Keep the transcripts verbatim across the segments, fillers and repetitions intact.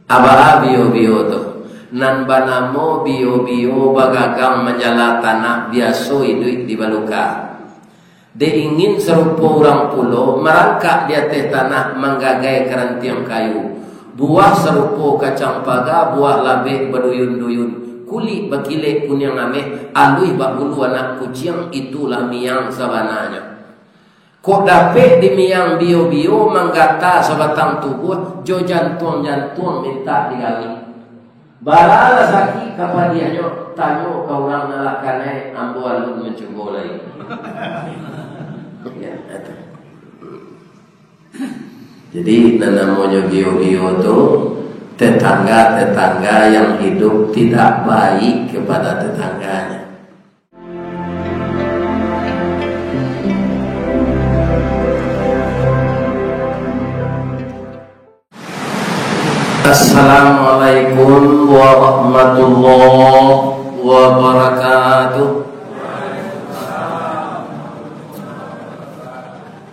Abah bio-bio tu, nan banamo bio-bio bagagang manjala tanah, biaso iduik di baluka. Dek ingin sarupo urang pulo, marangkak di ateh tanah manggagai karantiang kayu. Buah sarupo kacang paga, buah labek baduyun-duyun, kulik bakilek kuniang ameh, aluih bak bulu anak kuciang, itulah miang sabananyo. Kok dapek di miang bio-bio, manggata sabatang tubuah, jo jantuang-jantuang mintak digali. Baralah sakik ka padiahnyo, tanyo ka urang nan lah kanai, ambo alun mancubo lai. Ya, itu. Jadi, nan namonyo bio-bio tu, tetangga-tetangga yang hidup tidak baik kepada tetangganya. Assalamualaikum warahmatullahi wabarakatuh.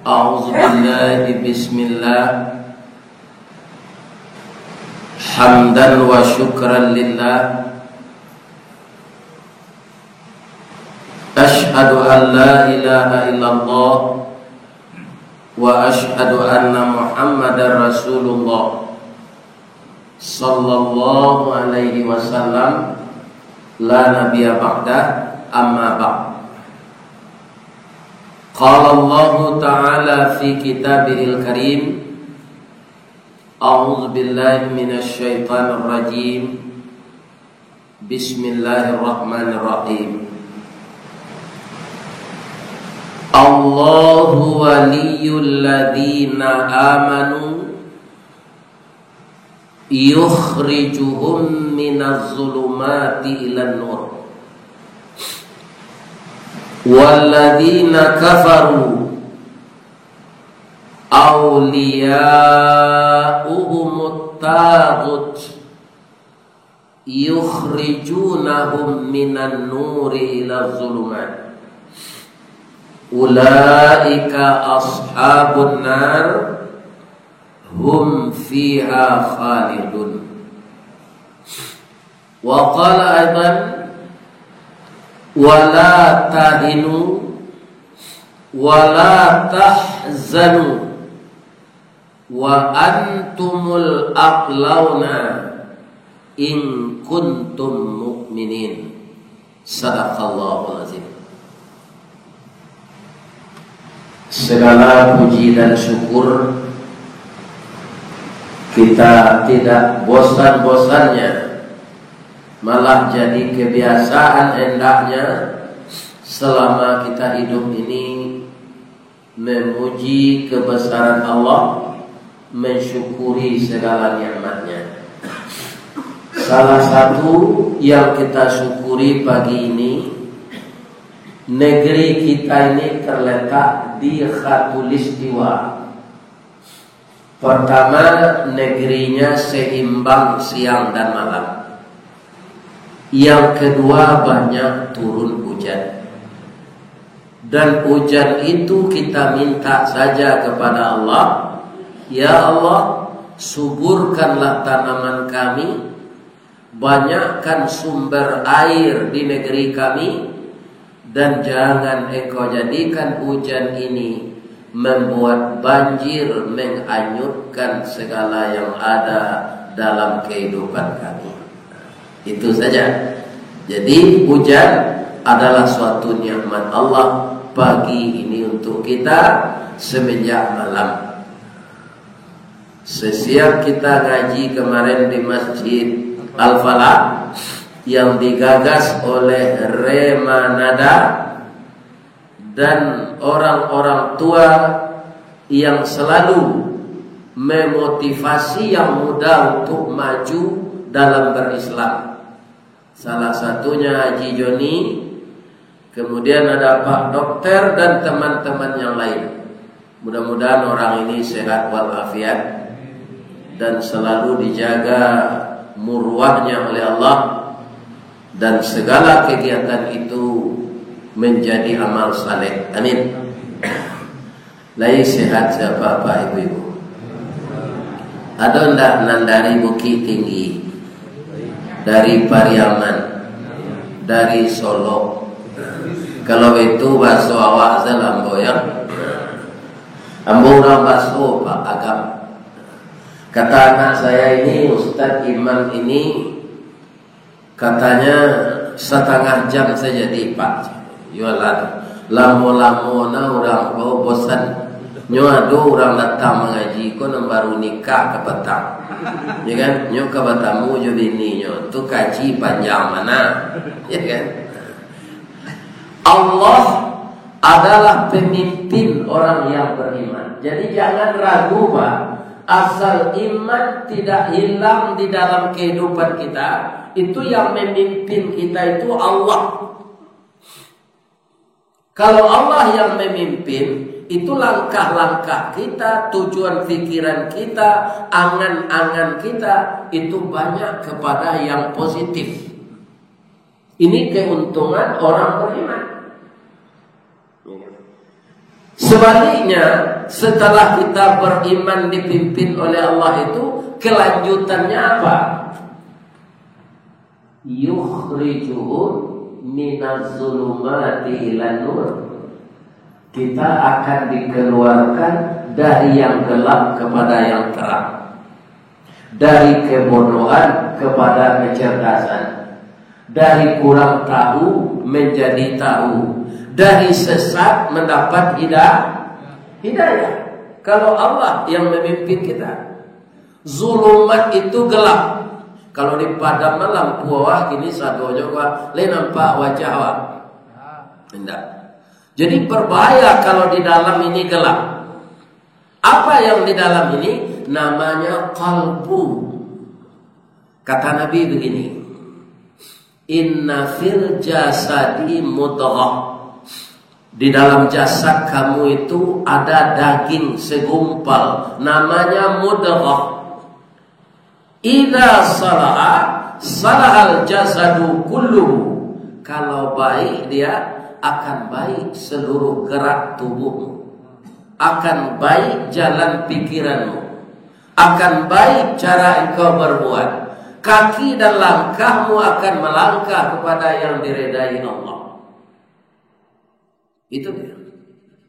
A'udzubillahi, bismillah. Hamdan wa syukran lillah. Asyhadu an la ilaha illallah wa asyhadu anna Muhammadar Rasulullah sallallahu alaihi wasallam, la nabiyya ba'dah, amma ba'd. Qala Allahu ta'ala fi kitabihil karim, a'udzu billahi minasy syaithanir rajim. Bismillahirrahmanirrahim. Allahu waliyul ladzina amanu yukhrijuhum minaz zulumati ilan nur. Walladzina kafaru awliya'uhumut taghut yukhrijunahum minan nuri ila zulumat. Ulaika ashabun nar, hum fiha khalidun. Wa qala aidan, "Wa la tahinu, wa la tahzanu, wa antumul a'launa in kuntum mu'minin." Sadaqallahul azim. Segala puji dan syukur kita tidak bosan-bosannya, malah jadi kebiasaan hendaknya selama kita hidup ini memuji kebesaran Allah, mensyukuri segala nikmatnya. Salah satu yang kita syukuri pagi ini, negeri kita ini terletak di Khatulistiwa. Pertama, negerinya seimbang siang dan malam. Yang kedua, banyak turun hujan. Dan hujan itu kita minta saja kepada Allah, "Ya Allah, suburkanlah tanaman kami, banyakkan sumber air di negeri kami, dan jangan Engkau jadikan hujan ini membuat banjir, menghanyutkan segala yang ada dalam kehidupan kami." Itu saja. Jadi, hujan adalah suatu nikmat Allah pagi ini untuk kita semenjak malam. Sesiang kita ngaji kemarin di Masjid Al-Falah yang digagas oleh Rema Nada dan orang-orang tua yang selalu memotivasi yang muda untuk maju dalam berislam. Salah satunya Haji Joni, kemudian ada Pak Dokter dan teman-teman yang lain. Mudah-mudahan orang ini sehat walafiat dan selalu dijaga marwahnya oleh Allah, dan segala kegiatan itu menjadi amal saleh. Amin. Lai sehat sia, Bapak, Ibu-ibu? Ado ndak nan dari Bukittinggi, dari Pariaman, dari Solok? Kalau itu bahaso awak sajo lah ambo, yo. Ambo urang Baso, Pak, Agam. Kata anak saya ini, Ustaz Imam ini, katanya, "Satangah jam sajo, Pak." Yolah, lamo-lamo nah urang ko bosan. Nyo ado urang datang mangaji ko nan baru nikah ka patang. Ya kan? Nyo ka batamu jo bininyo. Tu kaji panjang bana. Ya kan? Allah adalah pemimpin orang yang beriman. Jadi, jangan ragu, Pak. Asal iman tidak hilang di dalam kehidupan kita, itu yang memimpin kita itu Allah. Kalau Allah yang memimpin, itu langkah-langkah kita, tujuan pikiran kita, angan-angan kita, itu banyak kepada yang positif. Ini keuntungan orang beriman. Sebaliknya, setelah kita beriman dipimpin oleh Allah itu, kelanjutannya apa? Yukhrijuhum minaz zulumati ilan nur. Kita akan dikeluarkan dari yang gelap kepada yang terang, dari kebodohan kepada kecerdasan, dari kurang tahu menjadi tahu, dari sesat mendapat hida-, hidayah. Kalau Allah yang memimpin kita, zulumat itu gelap. Kalau dipadamkan lampu awak kini sadonyo, awak lai nampak wajah awak. Indak. Jadi, berbahaya kalau di dalam ini gelap. Apa yang di dalam ini? Namanya kalbu. Kata Nabi begini, "Inna fil jasadi mudghah." Di dalam jasad kamu itu ada daging segumpal, namanya mudghah. "Idza salaha, salahal jasadu kulluhu." Kalau baik dia, akan baik seluruh gerak tubuhmu. Akan baik jalan pikiranmu. Akan baik cara engkau berbuat. Kaki dan langkahmu akan melangkah kepada yang diredai Allah. Itu dia.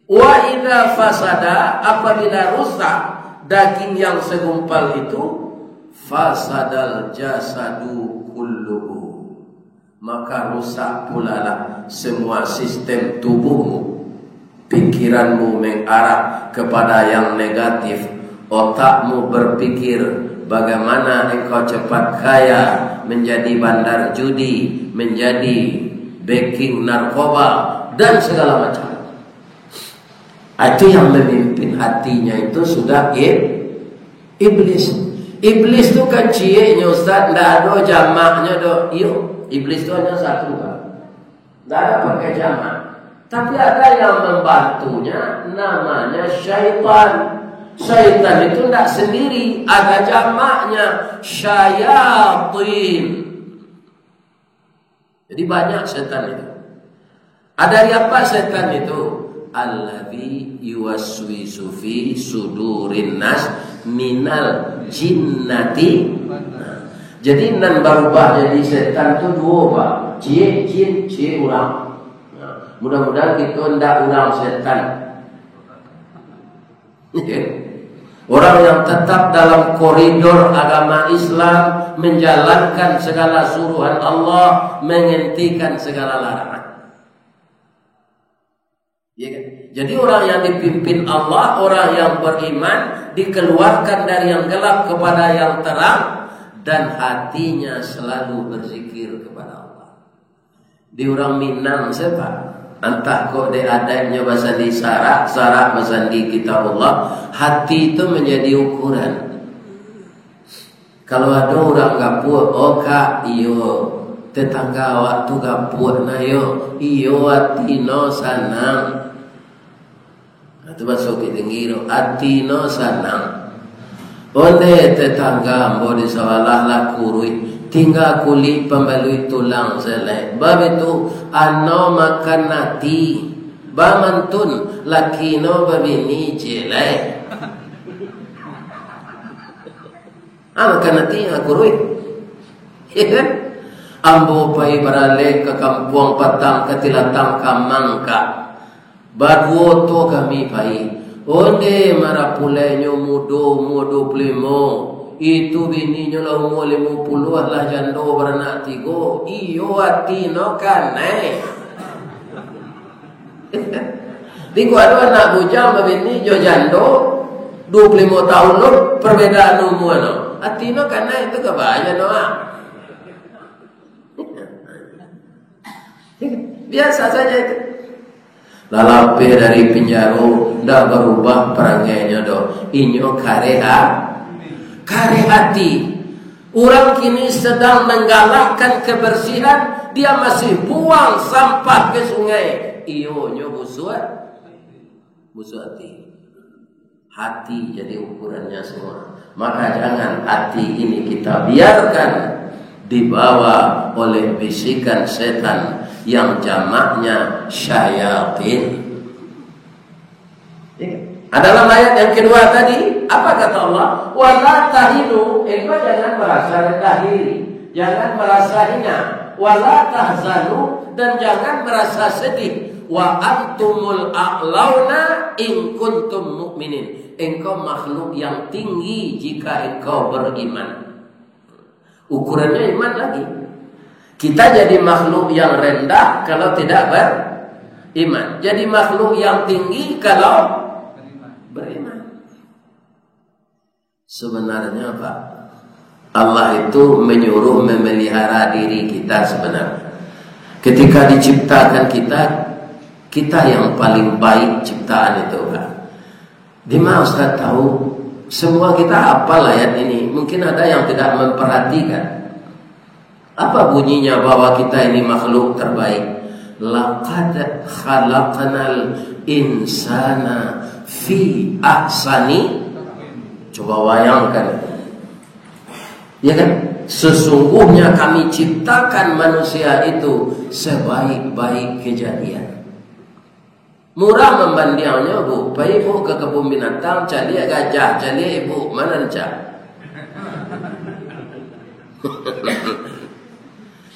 "Wa idza fasada," apabila rusak daging yang segumpal itu, "fasadal jasadu kulluhu," maka rusak pulalah semua sistem tubuhmu. Pikiranmu mengarah kepada yang negatif, otakmu berpikir bagaimana engkau cepat kaya, menjadi bandar judi, menjadi backing narkoba, dan segala macam. Ah, itu yang memimpin hatinya itu sudah ib-, iblis. Iblis tu kan cieknyo, Ustaz, ndak ado jamaknyo doh. Iyo, iblis tu hanya satu, kan. Ndak ada pakai jamak. Tapi ada yang membantunya, namanya syaitan. Syaitan itu ndak sendiri, ada jamaknya, syayatin. Jadi, banyak setan itu. Ah, dari apa setan itu? "Alladzi yuwaswisu fi sudurin nas minal jinnati." Jadi, nan barubah jadi setan tu duo, Pak. Ciek jin, ciek urang. Nah, mudah-mudahan kito ndak urang setan. Orang yang tetap dalam koridor agama Islam, menjalankan segala suruhan Allah, menghentikan segala larangan. Ya kan? Jadi, orang yang dipimpin Allah, orang yang beriman, dikeluarkan dari yang gelap kepada yang terang, dan hatinya selalu berzikir kepada Allah. Di urang Minang se, Pak, antah kok dek adaiknyo basandi sarak, sarak basandi Kitabullah, hati tu manjadi ukuran. Kalau ado urang gapuak, "Oh, Kak, iyo, tetangga awak tu gapuak nah, yo." "Iyo, ati no sanang." Nah, tu baso Bukittinggi tu, ati no sanang. Ondeh tetangga ambo di sabalah lah kuruih, tingga kulik pambaluik tulang se lai. Bab itu, ano makan ati, bamantun, laki no babini ciek lai. Ah, makan ati, ah, kuruih. Ya kan? Ambo pai baralek ka kampuang patang, ka Tilatang, ka Mangka. Baduo to kami pai. Onde marapulai nyo mudo, umua duo puluah limo. Itu bininyo lah umua limo puluah, lah jando baranak tigo. Iyo, ati no kanai. Tapi kok ado anak bujang babini jo jando, duo puluah limo taun lo perbedaan umua no. Ati no kanai tu ka baa no, ah. Biasa saja itu. Lah lapeh dari pinjaro, ndak barubah parangainyo doh. Inyo kareh ha-, kareh ati. Urang kini sedang menggalakkan kebersihan, dia masih buang sampah ke sungai. Iyo nyo busuak, busuak ati. Hati jadi ukurannya semua. Maka jangan hati ini kita biarkan dibawa oleh bisikan setan yang jamaknya syayatin. Ya. Dalam ayat yang kedua tadi, apa kata Allah? "Wala tahinu," engkau jangan merasa rendah diri, jangan merasa hina. "Wala tahzanu," dan jangan merasa sedih. "Wa antumul a'launa in kuntum mu'minin." Engkau makhluk yang tinggi jika engkau beriman. Ukurannya iman lagi. Kita jadi makhluk yang rendah kalau tidak beriman. Jadi makhluk yang tinggi kalau beriman. Sebenarnya, Pak, Allah itu menyuruh memelihara diri kita sebenarnya. Ketika diciptakan kita, kita yang paling baik ciptaan itu, Pak. Di mana Ustaz tahu? Semua kita hafal ayat ini. Mungkin ada yang tidak memperhatikan. Apa bunyinya bahwa kita ini makhluk terbaik? "Laqad khalaqnal insana fi ahsani." Coba bayangkan. Ya kan? "Sesungguhnya Kami ciptakan manusia itu sebaik-baik kejadian." Murah mambandiangnyo, Bu. Pai, Bu, ka kabun binatang, caliak gajah, caliak ibu, ma nan rancak?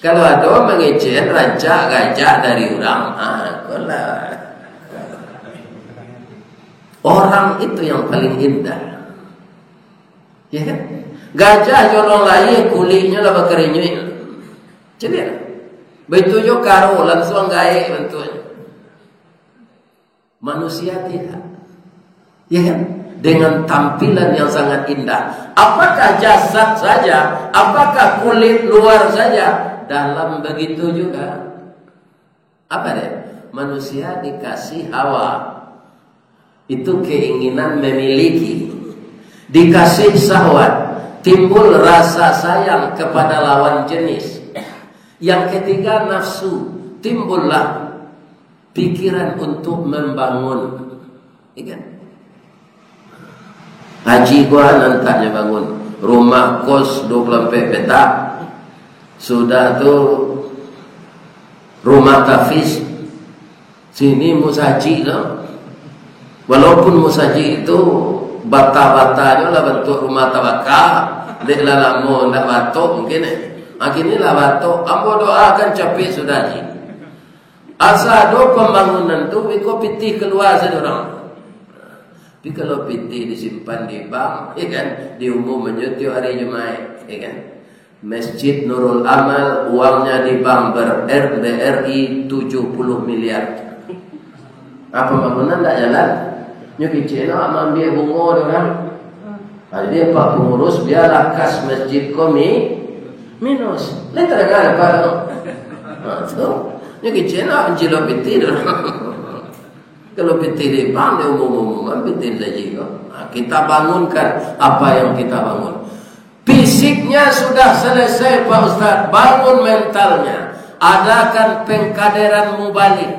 Kalau ado mangecek rancak gajah dari urang, ha, ko lah. Orang itu yang paling indah. Ya kan? Gajah jolong lahia, kuliknyo lah bakarinyuik. Caliak. Baitu jo karo, lansuang gaek bantuaknyo. Manusia tidak. Ya kan? Dengan tampilan yang sangat indah. Apakah jasad saja? Apakah kulit luar saja? Dalam begitu juga. Apa deh? Manusia dikasih hawa. Itu keinginan memiliki. Dikasih syahwat, timbul rasa sayang kepada lawan jenis. Yang ketiga, nafsu, timbullah pikiran untuk membangun. Iya kan? Haji ko nan antaknyo bangun. Rumah kos dua puluh ampek petak. Sudah tu rumah tahfiz. Sini musajik tu. Walaupun musajik itu bata-batanyo lah bantuak rumah tabaka, dek lah lamo ndak batok mungkin, eh. Ha, kini lah batok. Ambo doakan capek sudah, Ji. Asa ado pambangunan tu, biko pitih kalua sadonyo. Tapi kalau pitih disimpan di bank, ya kan, diumumkan jo tiok hari Jumaik, ya kan. Masjid Nurul Amal, uangnya di bank ber-, ber-, B R I tujuh puluh miliar. Apa bangunan ndak jalan? Nyo kecek nak maambiak bungo dek urang. Ha, jadi, Pak Pengurus, biarlah kas masjid ko mi-, minus. Lain terang apa tu? Ha, tu. Nyo kecek nak mancilok pitih dek urang. Kalau pitih di bank, dia umum-umuman pitih saja. Ha, kita bangunkan apa yang kita bangun. Fisiknya sudah selesai, Pak Ustaz. Bangun mentalnya. Adakan pengkaderan mubalig.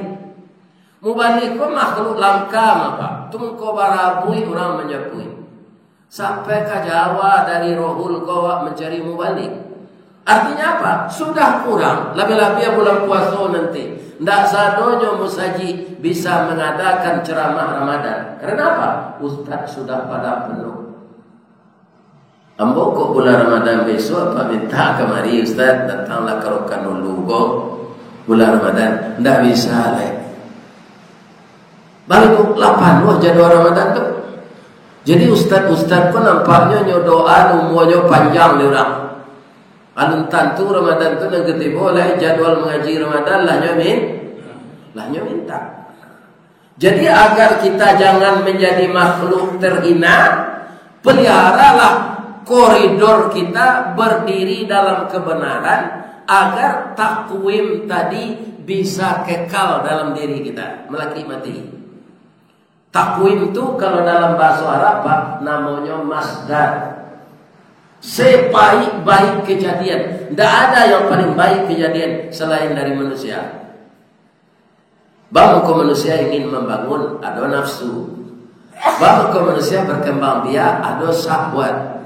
Mubalig ko makhluk langka, Pak. Tungko barabuik urang manjapuik. Sampai ka Jawa dari Rohul ko awak mancari mubalig. Artinya apa? Sudah kurang, labiah-labiah bulan puasa nanti. Ndak sadonyo musajik bisa mengadakan ceramah Ramadan. Karena apa? Ustaz sudah pada penuh. Ambo kok bulan Ramadan bisuak, apak mintak kamari, Ustaz, datanglah ka Rokan Hulu ko bulan Ramadan. Ndak bisa lai. Baitu, lah panuah jadwal Ramadan tu. Jadi ustaz-ustaz ko nampaknyo nyo doa umuanyo panjang dek urang. Alun tantu Ramadan tu nan ka tibo lai, jadwal mangaji Ramadan lah nyo min-, lah nyo mintak. Jadi, agar kita jangan menjadi makhluk terhina, peliharalah koridor kita berdiri dalam kebenaran, agar takwim tadi bisa kekal dalam diri kita, malakik mati. Takwim tu, kalau dalam bahasa Arab, Pak, namonyo masdar. Sebaik-baik kejadian, ndak ada yang paling baik kejadian selain dari manusia. Bamangko manusia ingin mambangun, ado nafsu. Bamangko manusia berkembang biak, ado syahwat.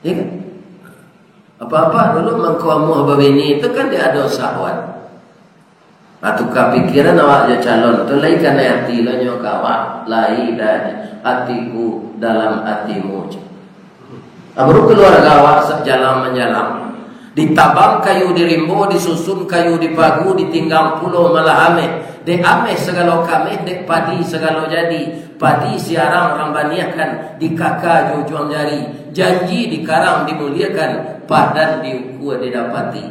Ya kan? Apa-apa dulu mangko amuah babini tu kan dia ado syahwat. Nah, tukar pikiran awak jo calon tu, lai kanai ati lo nyo ka awak, lai dek atiku dalam atimu. Nah, baru kaluarga awak sak jalang manjalang. Ditabang kayu di rimbo, disusun kayu di pagu, ditinggang pulo malah ameh. Dek ameh sagalo kameh, dek padi sagalo jadi. Padi siarang rambaniahkan, dikaka jo ujuang jari. Janji dikarang dimuliakan, padan diukua didapati.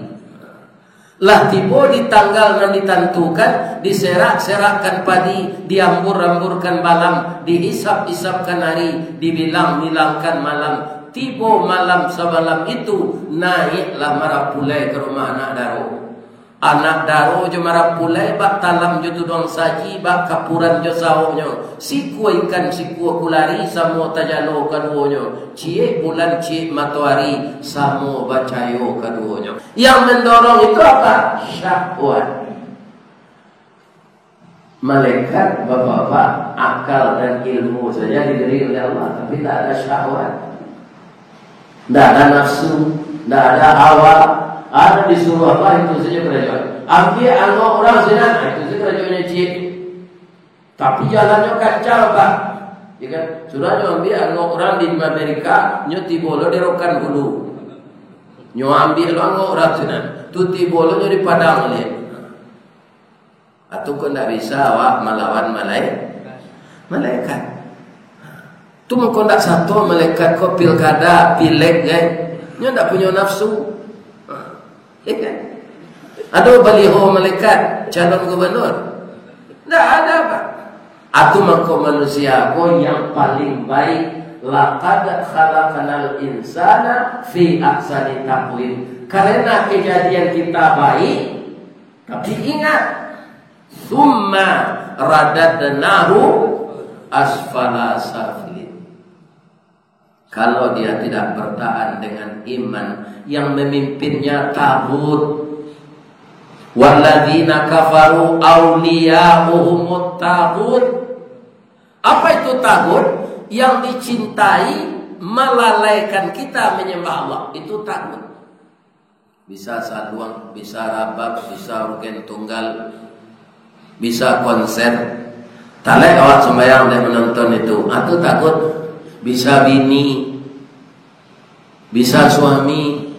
Lah tibo di tanggal nan ditantukan, diserak-serakkan padi, diambur-amburkan balam, diisap-isapkan ari, dibilang-bilangkan malam. Tibo malam samalam itu, naiaklah marapulai ka rumah anak daro. Anak daro jo marapulai, bak talam jo tuduang saji, bak kapuran jo saoknyo. Sikua ikan, sikua kulari, samo tajalo kaduonyo. Ciek bulan, ciek matoari, samo bacayo kaduonyo. Yang mendorong itu apa? Syahwat. Malaikat, bapak-bapak, akal dan ilmu saja diberi oleh Allah, tapi tak ada syahwat. Ndak ada nafsu, ndak ada hawa. Ado disuruh Allah, itu saja karajoan. Ambiak angok urang sinan, itu saja karajoannyo ciek. Tapi jalannyo kacau, Pak. Ya kan? Sudah nyo ambiak angok urang di Amerika, nyo tibo lo di Rokan Hulu. Nyo ambiak lo angok urang sinan. Tu tibo lo nyo di Padang Ilir. Atau kok ndak bisa awak malawan malai-, malaikat? Tu mangko ndak sato malaikat ko pilkada, pileg, kan? Nyo ndak punyo nafsu. Ya kan? Ado baliho malaikat calon gubernur? Ndak ada, Pak. Atu mangko manusia ko yang paling baik. Laqad khalaqnal insana fi ahsani taqwim. Karena kejadian kita baik, tapi ingat, "Tsumma radadnahu asfala safilin." Kalau dia tidak bertahan dengan iman, yang memimpinnya tagut. "Walladzina kafaru auliya'uhumut tagut." Apa itu tagut? Yang dicintai melalaikan kita menyembah Allah. Itu tagut. Bisa saluang, bisa rabab, bisa orgen tunggal, bisa konser. Talek awak sumbayang dek menonton itu. Ah, tu tagut. Bisa bini, bisa suami.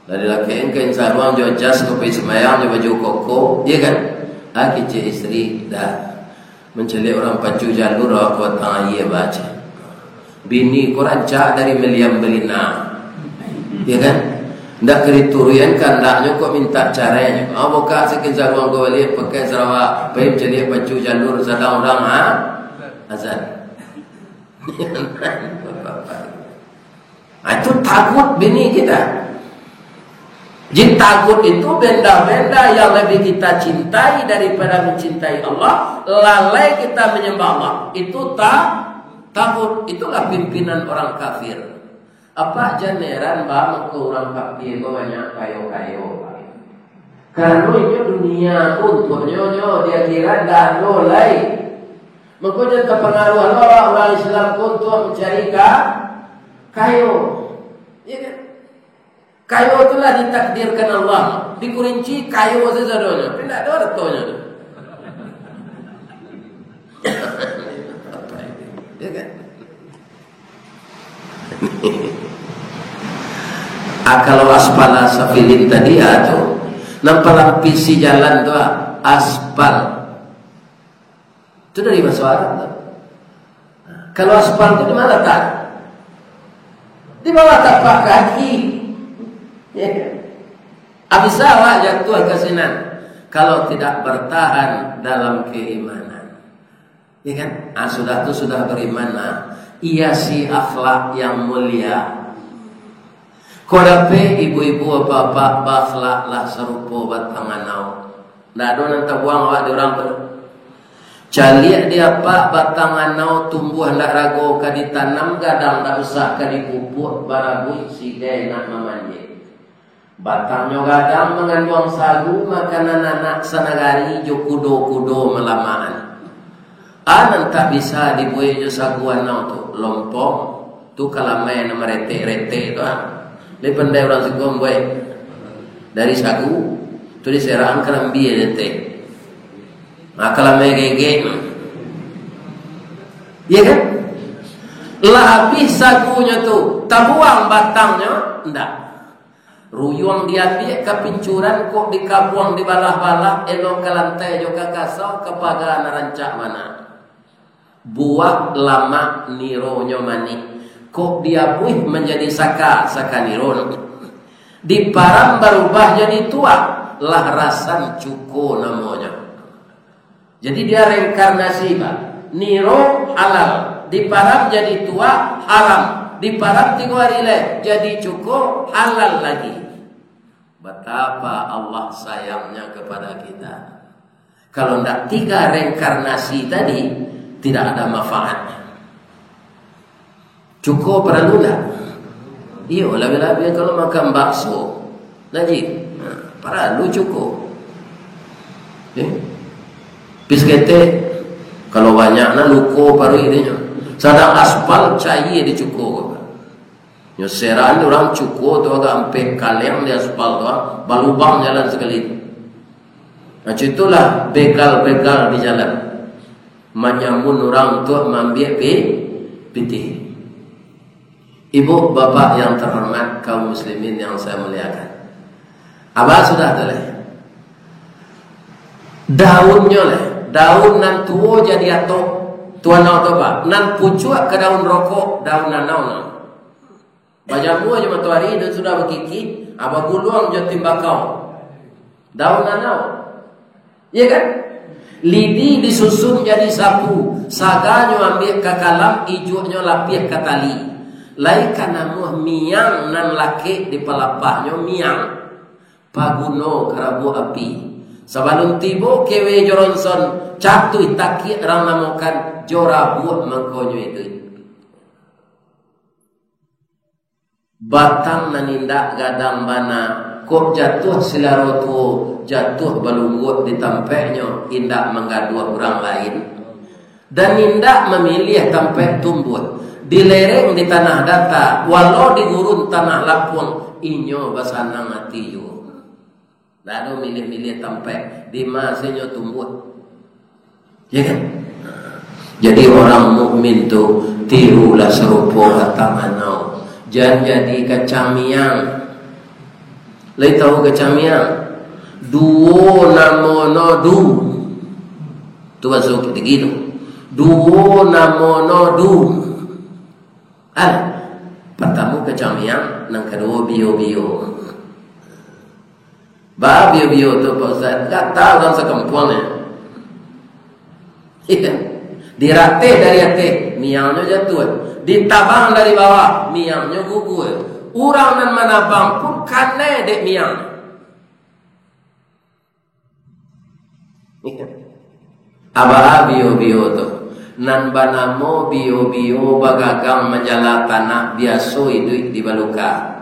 Dari laki engkai saluang jo jas, kopi sumbayang jo baju koko, iya kan? Ah, kicik isteri, dah. Mancaliak urang pacu jalur, awak kuatang aia baca. Bini ko rancak dari maliam balina. Ya kan? Ndak ka dituruikan kandaknyo, kok minta carainyo. Ah, buka sakin saruang ko baliak, pakai sarawak, pai mancaliak pacu jalur, sadang urang, ha? Azan. Ah, itu tagut bini kita. Jadi tagut itu benda-benda yang lebih kita cintai daripada mencintai Allah, lalai kita menyembah Allah. Itu ta-, tagut. Itulah pimpinan orang kafir. Apa jan heran, bah, mangko urang kafir ko banyak kayo-kayo, bah. Karano inyo dunia tu untuaknyo, nyo di akhirat ndak ado lai. Mangko jan tapangaruah lo urang Islam ko untuak mancari ka-, kayo. Ya kan? Kayo tu lah ditakdirkan Allah. Di Kurinci kayo sasadonyo, tapi ndak ado aratonyo tu. Ya kan? Ah, kalau aspal safilin tadi, ah, tu, nan palampisi jalan tu, ah, aspal. Itu dari bahasa Arab tu. Kalau aspal tu di mana letak? Di bawah tapak kaki. Ya. Ah, bisa awak jatuah ka sinan kalau tidak bertahan dalam keimanan. Ya kan? Ah, sudah tu sudah beriman, ah. Hiasi akhlak yang mulia. Kok dapek ibu-ibu, bapak-bapak, baakhlak lah sarupo batang anau. Ndak ado nan tabuang awak di urang tu. Caliak di apak batang anau tumbuah ndak rago ka ditanam, gadang ndak usah ka dipupuk, barabuih sidai nak mamanjek. Batangnyo gadang manganduang sagu, makanan anak sanagari jo kudo-kudo malamahan. Ah, nan tak bisa dibuek jo sagu anau tu, lompong. Tu kalamai nan maretek-retek tu, ah. Lai pandai urang siko mambuek dari sagu, tu diserahan karambia retek. Ah, kalamai gegek. Iya kan? Lah abih sagunyo tu, tabuang batangnyo? Ndak. Ruyuang diambiak ka pincuran, kok dikabuang dibalah-balah, elok ka lantai jo ka kasau, ka paga nan rancak bana. Buah lamak nironyo manih, kok diabuih manjadi saka, saka niro. Diparam barubah jadi tuak, lah rasan cuko namonyo. Jadi dia reinkarnasi, Pak. Niro halal, diparam jadi tuak haram, diparam tigo hari lai jadi cuko halal lagi. Betapa Allah sayangnya kepada kita. Kalau ndak tiga reinkarnasi tadi, tidak ada manfaatnya. Cuko paralu ndak? Iyo, labiah-labiah kalau makan bakso. Nah, Ji, nah, paralu cuko. Eh? Pis ketek, kalau banyak, nah, luko paruik dinyo. Sadang aspal caia di cuko ko. Nyo seran urang cuko tu agak ampek kaleng di aspal tu, ah, balubang jalan sakali. Nah, itulah begal-begal di jalan. Manyamun urang tu mambiak pi-, pitih. Ibu, bapak yang terhormat, kaum muslimin yang saya muliakan. Abah sudah tu leh. Daunnyo leh, daun nan tuo jadi atok. Tu anau tu, Pak. Nan pucuak ka daun rokok, daun anau no. Bajamua jo matoari, dan sudah bakikih, ah, baguluang jo timbakau. Daun anau. Iya kan? Lidi disusun jadi sapu, saganyo ambiak ka kalam, ijuaknyo lapiah ka tali. Lai ka namuah miang nan lakek di palapahnyo miang, paguno karabuak api. Sabalun tibo kewe jo ronson, catuih takiak rang namokan, jo rabuak mangkonyo iduik. Batang nan indak gadang bana, kok jatuah silaro tuo, jatuah balungguak di tampeknyo, indak manggaduah urang lain, dan indak mamiliah tampek tumbuah, di lereng, di tanah data, walau di gurun tanah lapuang, inyo basanang ati juo. Ndak ado miliah-miliah tampek di ma se inyo tumbuah. Ya kan? Jadi, orang mukmin tu tirulah sarupo batang anau. Jan jadi kacang miang. Lai tahu kacang miang? Duo namono du. Tu baso Kediri tu. Duo namono du. Alah, partamo kacang miang, nan kaduo bio-bio. Ba bio-bio tu, Pak Ustaz, kata urang sakampuang ni. Dirateh dari ateh, miangnyo jatuah. Ditabang dari bawah, miangnyo gugur. Urang nan manabang pun kanai dek miang. Abah bio-bio tu, nan banamo bio-bio bagagang manjala tanah, biaso iduik di baluka.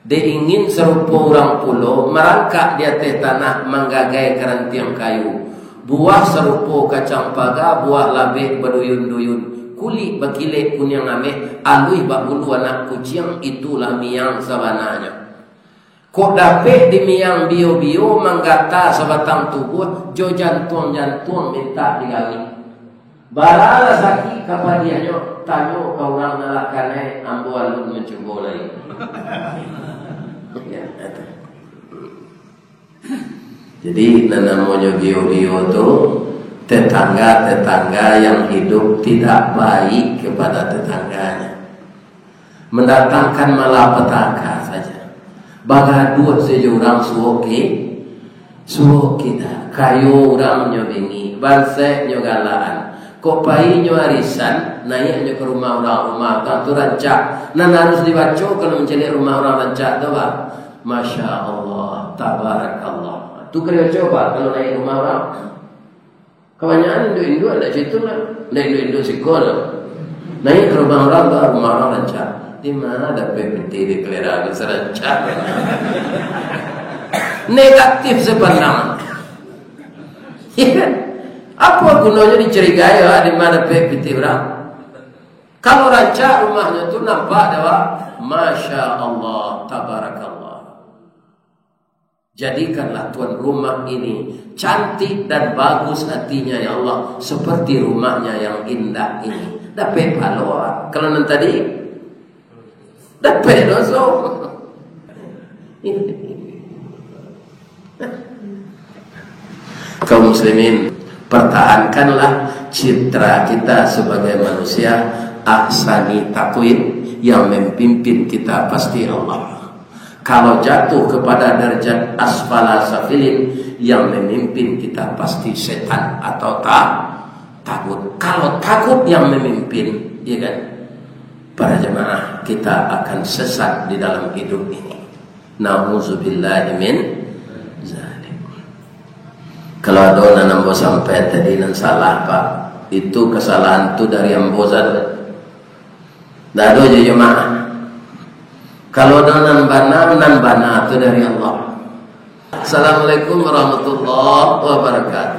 Dek ingin sarupo urang pulo, marangkak di ateh tanah, manggagai karantiang kayu. Buah sarupo kacang paga, buah labek baduyun-duyun, kulik bakilek kuniang ameh, aluih bak bulu anak kuciang, itulah miang sabananyo. Kok dapek di miang bio-bio, manggata sabatang tubuah, jo jantuang-jantuang mintak digawik. Baralah sakik kapadiahnyo, Tanyo ka urang nan lah kanai, ambo alun mancubo lai. Ya, itu. Jadi, nan namonyo gio-gio tu, tetangga-tetangga yang hidup tidak baik kepada tetangganya. Mendatangkan malapetaka saja. Bagaduah saja urang suok ki-, suok kita. Kayo urang nyo bingik, bansaik nyo galaan. Kok pai nyo arisan, naiak nyo ka rumah urang, rumah urang tu rancak. Nan harus dibaco kalau mancaliak rumah urang rancak tu, bah. Masya Allah, tabarakallah. Tu karajo, bah, kalau naiak rumah urang. Kabanyakan induak-induak ndak cak itu lah. Ndak induak-induak siko lah. Naiak ka rumah urang, bah, rumah urang rancak. Di ma dapek pitih di kalera tu sarancak? Negatif sapandangan. Iya kan? Apo gunonyo dicurigai, ah, di ma dapek pitih urang? Kalau rancak rumahnyo tu, nampak dak, bah? Masya Allah, tabarakallah. Jadikanlah tuan rumah ini cantik dan bagus hatinya, ya Allah, seperti rumahnya yang indah ini. Dapek pahalo, ah, kalau nan tadi? Dapek doso. Kaum muslimin, pertahankanlah citra kita sebagai manusia, ahsani taqwim, yang memimpin kita pasti Allah. Kalau jatuh kepada darjat asfala safilin, yang memimpin kita pasti setan atau ta-, takut. Kalau takut yang memimpin, ya kan? Para jemaah, kita akan sesat di dalam hidup ini. Nauzubillahi min zalik. Kalau ado nan ambo sampaian tadi nan salah, Pak, itu kesalahan tu dari ambo sajo. Ndak ado jo jemaah. Kalau ado nan bana, nan bana tu dari Allah. Assalamualaikum warahmatullahi wabarakatuh.